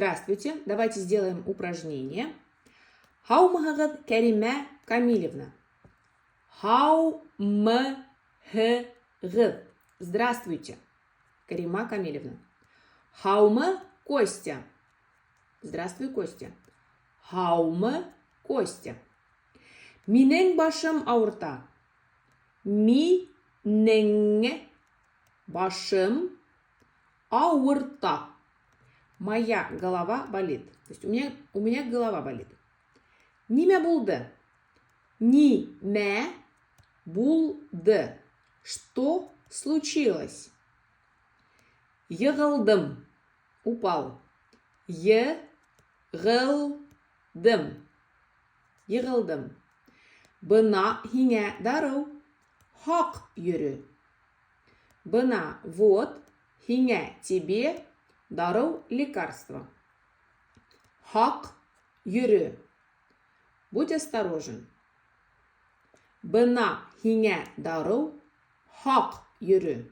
Здравствуйте. Давайте сделаем упражнение. Һаумыһығыҙ, Кәримә Камилевна. Һаумыһығыҙ. Здравствуйте, Карима Камилевна. Һаумы, Костя. Здравствуй, Костя. Һаумы, Костя. Минең башым ауырта. Минең башым ауырта. Моя голова болит. То есть у меня голова болит. Нимә булды? Нимә булды? Что случилось? Йығылдым. Упал. Йығылдым. Йығылдым. Бына һиңә дарыу. Һаҡ йөрө. Бына — вот, һиңә — тебе, дарыу — лекарство. Һаҡ йөрө. Будь осторожен. Бына һиңә дарыу, һаҡ йөрө.